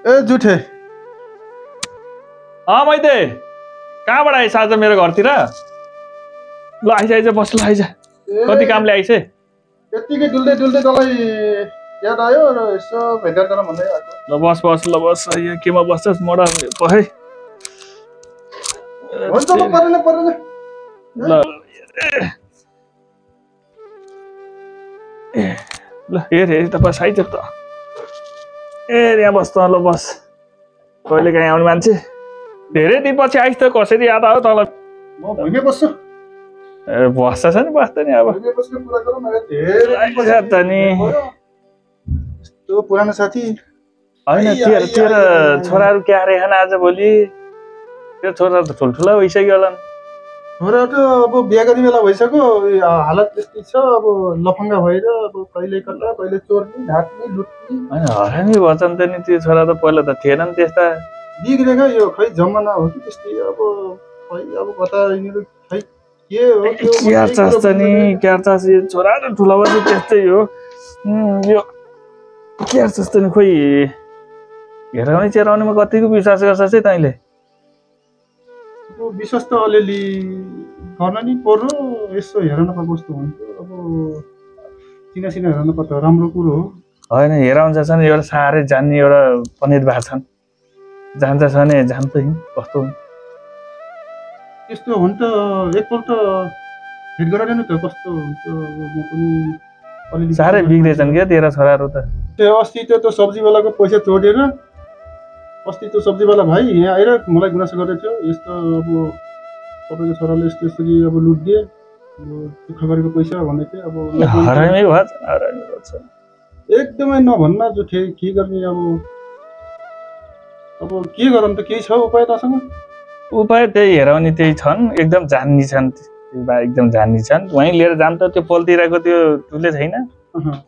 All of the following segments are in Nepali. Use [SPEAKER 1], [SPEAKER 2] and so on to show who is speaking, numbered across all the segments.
[SPEAKER 1] ए जुठे
[SPEAKER 2] मैले कहाँबाट आइस आज मेरो घरतिर? ल आइज बस ल आइज। कति कामले आइस?
[SPEAKER 1] यतिकै डुल्दै डुल्दै तँलाई याद आयो र यसो भेटेर जान भन्दै आएको।
[SPEAKER 2] ल बस यहाँ केमा बस्छस् मोडा पहे।
[SPEAKER 1] हुन्छ ल परेन
[SPEAKER 2] ल ल हेर त बस आइज त। यहाँ बस त ल बस। कहिले काहीँ आउने मान्छे धेरै दिन पछि आइस त कसरी याद आयो तँलाई?
[SPEAKER 1] म भुइँमै बस्छु।
[SPEAKER 2] बस्छ छ नि बस्छ नि अब त नि
[SPEAKER 1] यस्तो पुरानो साथी
[SPEAKER 2] होइन। तेरो छोराहरू क्या रहेछन् आज भोलि? तेरो छोरा त ठुल्ठुला भइसक्यो होला नि।
[SPEAKER 1] छोरा त अब बिहा गर्ने बेला भइसक्यो। हालत त्यस्तै छ अब लफङ्गा भएर अब कहिले कता कहिले चोर्ने ढाक्ने लुट्ने।
[SPEAKER 2] होइन हरामी भन्छन् त नि त्यो छोरा त पहिला त थिएन नि त्यस्ता।
[SPEAKER 1] बिग्रेको यो खै जमाना हो कि त्यस्तै अब खै अब कता यिनीहरू खै के हो
[SPEAKER 2] क्या चाहन्छ नि क्या चाहन्छ यो छोरा र ठुला भए त्यस्तै हो। यो क्या चाहन्छ नि खोइ हेराउने चेराउनेमा कतिको विश्वास गर्छस् है तैँले?
[SPEAKER 1] विश्वास त अलिअलि गर्न नि पर्यो। यसो हेर नपा कस्तो हुन्थ्यो अब चिनासिना हेर नपा त राम्रो कुरो हो।
[SPEAKER 2] होइन हेराउँछ छ नि एउटा साह्रै जान्ने एउटा पण्डित भएको छन्। जान्छ छ नि जान्छ कस्तो
[SPEAKER 1] त्यस्तो हो नि त। एकपल्ट भेट गराएन त कस्तो हुन्छ। म पनि अलिअलि
[SPEAKER 2] साह्रै बिग्रेछन् क्या तेरा छोराहरू त।
[SPEAKER 1] त्यो अस्ति त्यो सब्जीवालाको पैसा चोरेर अस्ति त्यो सब्जीवाला भाइ यहाँ आएर मलाई गुनासो गर्दै थियो। यस्तो अब तपाईँको छोराले यस्तो यसरी अब लुटिदिए दुःख गरेको पैसा भन्दै थियो। अब
[SPEAKER 2] हरामी भन्छ
[SPEAKER 1] एकदमै नभन्न जुठे के गर्ने अब के गरौँ त? केही छ उपाय तसँग?
[SPEAKER 2] उपाय त्यही हेराउने त्यही छन्। एकदम जान्नी छन् एकदम जान्नी छन्। वहीँ लिएर जान्छ त्यो पोलतिरको त्यो टुले छैन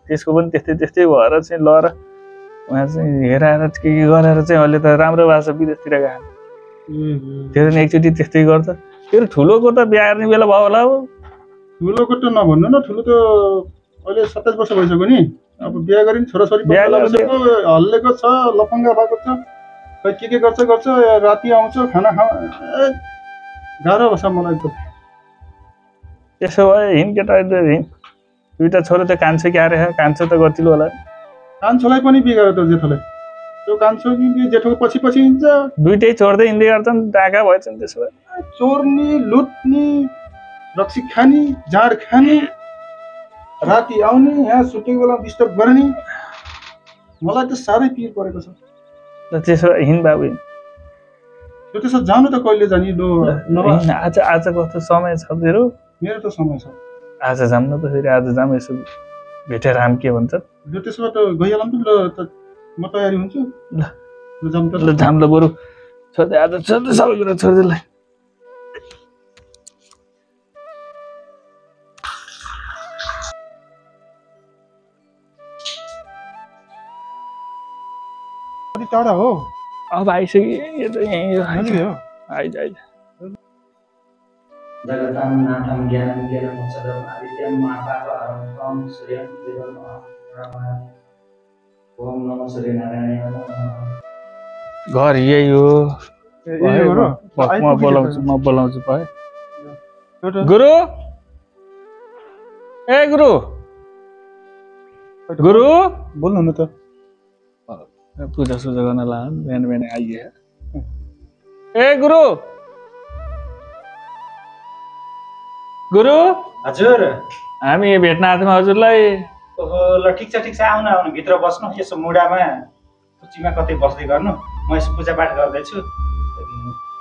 [SPEAKER 2] त्यसको पनि त्यस्तै भएर चाहिँ ल र उहाँ चाहिँ हेराएर के गरेर चाहिँ अहिले त राम्रो भएको छ विदेशतिर गएको। तेरो नि एकचोटि त्यस्तै गर्छ। तेरो ठुलोको त बिहा गर्ने बेला भयो होला हो।
[SPEAKER 1] ठुलोको त नभन्नु न। ठुलो त अहिले 27 वर्ष भइसक्यो नि। अब बिहा गरिन् छोराछोरी हल्लेको छ लफङ्गा भएको छ। खै के गर्छ राति आउँछ खाना गाह्रो छ मलाई एकदम।
[SPEAKER 2] त्यसो भए हिँड केटा हिँड। दुईवटा छोरो त कान्छो क्या रहेछ? कान्छो त गतिलो होला।
[SPEAKER 1] कान्छोलाई पनि बिगाऱ्यो त जेठोले। त्यो कान्छो जेठोको पछि हिँड्छ।
[SPEAKER 2] दुइटै छोड्दै हिँड्दै गर्छन् डाका भएछन्। त्यसो भए
[SPEAKER 1] चोर्ने लुट्ने रक्सी खाने जाँड खाने राति आउने यहाँ सुतेको बेला डिस्टर्ब गर्ने। मलाई त साह्रै पिर परेको छ।
[SPEAKER 2] त्यसो हिँड बाबु
[SPEAKER 1] त्यो त्यसो जानु त कहिले जाने लो?
[SPEAKER 2] आज कस्तो समय छ तेरो?
[SPEAKER 1] मेरो त समय छ।
[SPEAKER 2] आज जाऊँ न त फेरि। आज जाऊँ यसो भेटेर आम के भन्छ?
[SPEAKER 1] ल त्यसो भए त गइहालौँ त। ल म तयारी हुन्छु। ल जाऊँ त।
[SPEAKER 2] ल जाऊँ ल बरु छोड्दै आज छोड्दै सबै कुरा छोड्दैलाई।
[SPEAKER 1] कति टाढा हो?
[SPEAKER 2] अब आइसक्यो यो त यहीँ हो। आइज
[SPEAKER 3] जगतां नाथं ज्ञानं ज्ञानमोक्षदं आदित्यं महाभागं सूर्यं देवं रमामि। ओम नमः सूर्यनारायणाय नमः।
[SPEAKER 2] घर यही हो। म बोलाउँछु पाए। गुरु ए गुरु
[SPEAKER 1] बोल्नु न त।
[SPEAKER 2] पूजा सुजा गर्न ला बिहान आइए। ए गुरु
[SPEAKER 3] हजुर
[SPEAKER 2] हामी भेट्न आएको थियौँ हजुरलाई।
[SPEAKER 3] ओहो ल ठिक छ आउनु भित्र बस्नु। यसो मुडामा कुचीमा कतै बस्दै गर्नु। म यसो पूजापाठ गर्दैछु।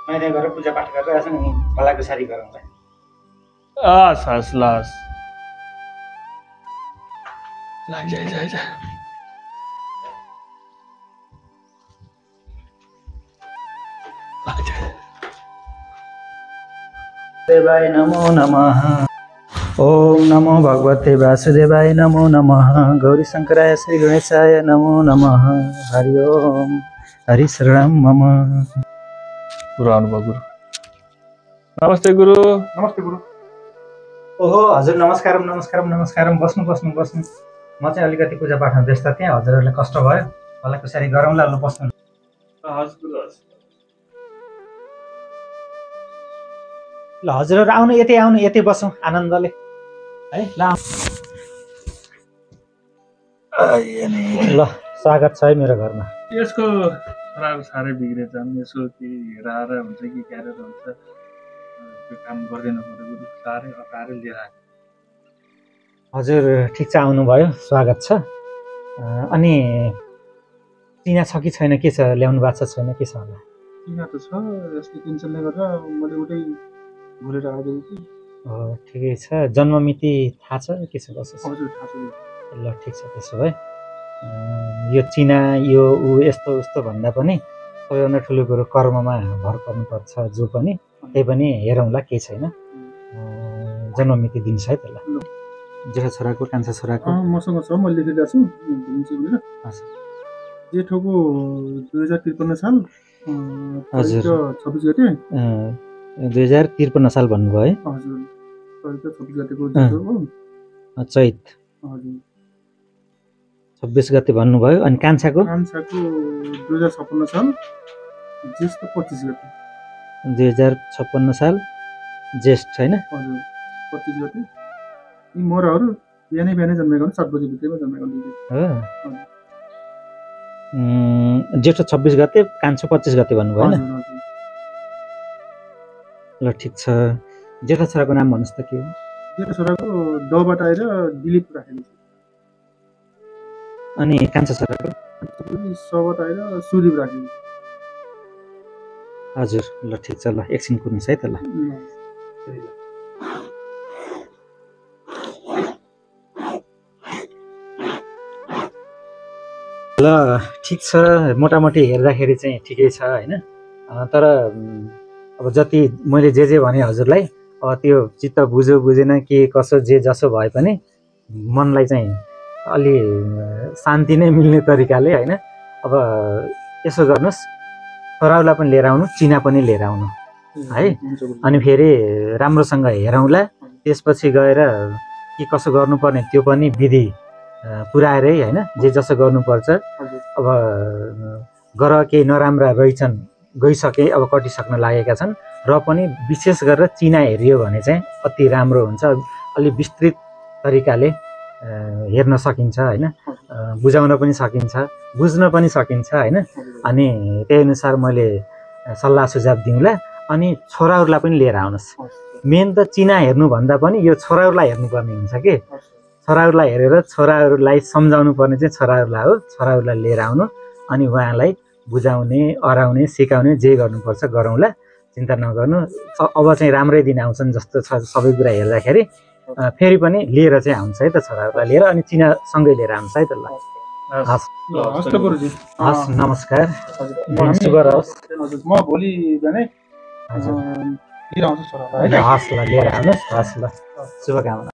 [SPEAKER 3] मैले गएर पूजापाठ गरेर यसो भलाको सारी गरौँला।
[SPEAKER 2] हस् ल
[SPEAKER 3] देवाय नमो नमः। ओम नमो भगवते वासुदेवाय नमो नमः। गौरी शंकराय श्री गणेशाय नमो नमः। हरि ओम हरि शरणं मम।
[SPEAKER 2] गुरु आउनुभयो। गुरु नमस्ते गुरु।
[SPEAKER 1] नमस्ते गुरु।
[SPEAKER 3] ओहो हजुर नमस्कारम। बस्नु म चाहिँ अलिकति पूजापाठमा व्यस्त थिएँ। हजुरहरूलाई कष्ट भयो। भलाको सारी गरौँला। ल बस्नु। ल हजुरहरू आउनु यतै बसौँ आनन्दले है। ल स्वागत छ है मेरो घरमा।
[SPEAKER 2] यसको छोराहरू साह्रै बिग्रेछन्, यसो के हेराएर हुन्छ कि क्यारेर हुन्छ, त्यो काम गर्दैन परेको साह्रै हतारै लिएर आएको।
[SPEAKER 3] हजुर ठिक छ, आउनुभयो, स्वागत छ। अनि चिना छ कि छैन, के छ, ल्याउनु भएको छ छैन, के छ होला?
[SPEAKER 1] चिना त छ, यसको टेन्सनले गर्दा मैले उतै भुलेर आएको कि।
[SPEAKER 3] ठिकै छ। जन्ममिति थाहा छ के छ कसो छ?
[SPEAKER 1] हजुर थाहा छ।
[SPEAKER 3] ल ठिक छ, त्यसो भए यो चिना यो ऊ यस्तो उस्तो भन्दा पनि सबैभन्दा ठुलो कुरो कर्ममा भर पर्नुपर्छ जो पनि। त्यही पनि हेरौँला, केही छैन। जन्ममिति दिन्छ है त। ल जेठा छोराको कान्छा छोराको
[SPEAKER 1] मसँग छ, म लेखिरहेको छु भनिन्छ भनेर। जेठोको 2053 साल
[SPEAKER 3] हजुर
[SPEAKER 1] 26 गते
[SPEAKER 3] 2053 साल भन्नुभयो है?
[SPEAKER 1] हजुर 26 गतेको जेठो हो।
[SPEAKER 3] चैत
[SPEAKER 1] हजुर
[SPEAKER 3] 26 गते भन्नुभयो। अनि कान्छाको
[SPEAKER 1] 2056 साल ज्येष्ठ 25 गते
[SPEAKER 3] 2056 साल ज्येष्ठ छैन?
[SPEAKER 1] हजुर 25 गते। यी मोराहरू बिहानै जन्मेको 7 बजे भित्रमा जन्मेको
[SPEAKER 3] हो। जेठो 26 गते, कान्छो 25 गते भन्नुभयो होइन? ल ठिक छ। जेठा छोराको नाम भन्नुहोस् त के हो?
[SPEAKER 1] जेठा छोराको दबाट आएर दिलीप राखेको छ।
[SPEAKER 3] अनि कान्छा छोराको
[SPEAKER 1] सबाट आएर सुदीप राखेको छ।
[SPEAKER 3] हजुर ल ठिक छ। ल एकछिन कुर्नुहोस् है त। ल ल ठिक छ। मोटामोटी हेर्दाखेरि चाहिँ ठिकै छ होइन। तर अब जति मैले जे भने हजुरलाई, अब त्यो चित्त बुझ्यो बुझेन के कसो जे जसो भए पनि मनलाई चाहिँ अलि शान्ति नै मिल्ने तरिकाले होइन। अब यसो गर्नुहोस्, छोराहरूलाई पनि लिएर आउनु, चिना पनि लिएर आउनु है। अनि फेरि राम्रोसँग हेरौँला, त्यसपछि गएर के कसो गर्नुपर्ने त्यो पनि विधि पुऱ्याएरै होइन, जे जसो गर्नुपर्छ। अब ग्रह केही नराम्रा रहेछन्, गइसके, अब कटिसक्न लागेका छन्, र पनि विशेष गरेर चिना हेरियो भने चाहिँ अति राम्रो हुन्छ। अलि विस्तृत तरिकाले हेर्न सकिन्छ होइन, बुझाउन पनि सकिन्छ, बुझ्न पनि सकिन्छ होइन। अनि त्यही अनुसार मैले सल्लाह सुझाव दिउँला। अनि छोराहरूलाई पनि लिएर आउनुहोस्। मेन त चिना हेर्नुभन्दा पनि यो छोराहरूलाई हेर्नुपर्ने हुन्छ कि। छोराहरूलाई हेरेर छोराहरूलाई सम्झाउनु पर्ने चाहिँ छोराहरूलाई हो। छोराहरूलाई लिएर आउनु, अनि उहाँलाई बुझाउने, अराउने, सिकाउने, जे गर्नुपर्छ गरौँला, चिन्ता नगर्नु। अब चाहिँ राम्रै दिन आउँछन् जस्तो छ सबै कुरा हेर्दाखेरि। फेरि पनि लिएर चाहिँ आउँछ है त, छोराहरूलाई लिएर, अनि चिनासँगै लिएर आउँछ है त। ल हस् हस्, नमस्कार, शुभ रहोस्।
[SPEAKER 1] म भोलि बिहानै लिएर आउँछु छोरालाई।
[SPEAKER 3] हस् ल लिएर आउनुहोस्। हस् ल, शुभकामना।